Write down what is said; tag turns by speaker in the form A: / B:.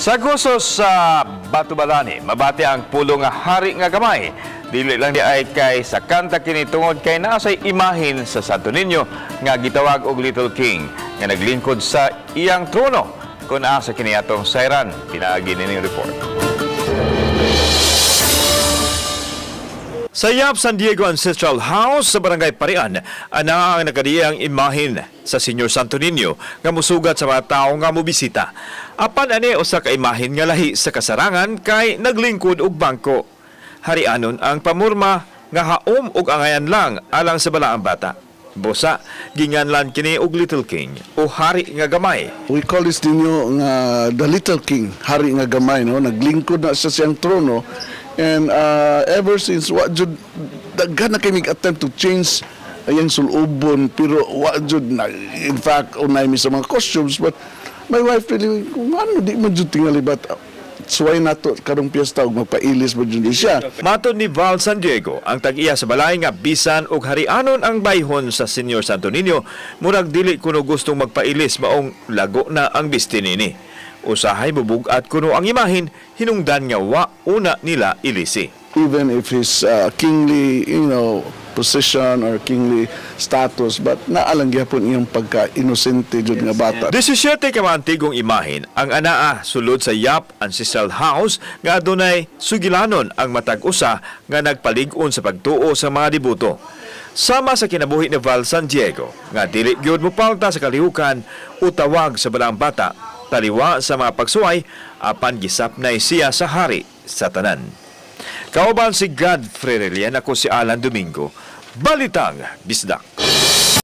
A: Sa gusto sa Batubalani, mabati ang pulong nga hari nga gamay. Dili lang diay kay sa kanta kini tungod kay naa say imahin sa Santo Niño nga gitawag og Little King nga naglingkod sa iyang trono kung asa kini atong sayran pinaagi nining report. Sa Yap San Diego Ancestral House sa Barangay Parian, ana ang nakadiyang imahin sa Senyor Santo Niño nga musugat sa mga tawo nga mobisita. Apan ani usa ka imahin nga lahi sa kasarangan kay naglingkod og bangko. Harianon ang pamurma nga haom og angayan lang alang sa balaang bata. Busa, ginganlan kini og Little King o hari nga gamay.
B: We call this ninyo nga the Little King, hari nga gamay, no? Naglingkod na siya siyang trono. And ever since, wa jud daghan na kay attempt to change ayang sulubon, pero wa jud na. In fact, unay mi sa mga costumes, but my wife really, kung ano, di man jud tingali, but suway nato karong piyesta og magpailis ba jud siya.
A: Matod ni Val San Diego, ang tag-iya sa balay nga bisan og harianon ang bayhon sa Senyor Santo Niño, murag dili kuno gustong magpailis maong lago na ang bisti nini. Usahay bubug-at kuno ang imahin, hinungdan nga wa una nila ilisi.
B: Even if his kingly position or kingly status, but naalang gyapon iyang pagka-inosente jud nga bata.
A: 17 ka mga antigong imahin ang anaa sulod sa Yap Ancestral House nga adunay sugilanon ang matag usa nga nagpalig-on sa pagtuo sa mga deboto. Sama sa kinabuhi ni Val San Diego nga dili gyud mopalta sa kalihukan o tawag sa balaang bata taliwa sa mga pagsuway, apan gisapnay siya sa hari sa tanan. Kauban si Godfrey Relian, ako si Alan Domingo. Balitang Bisdak.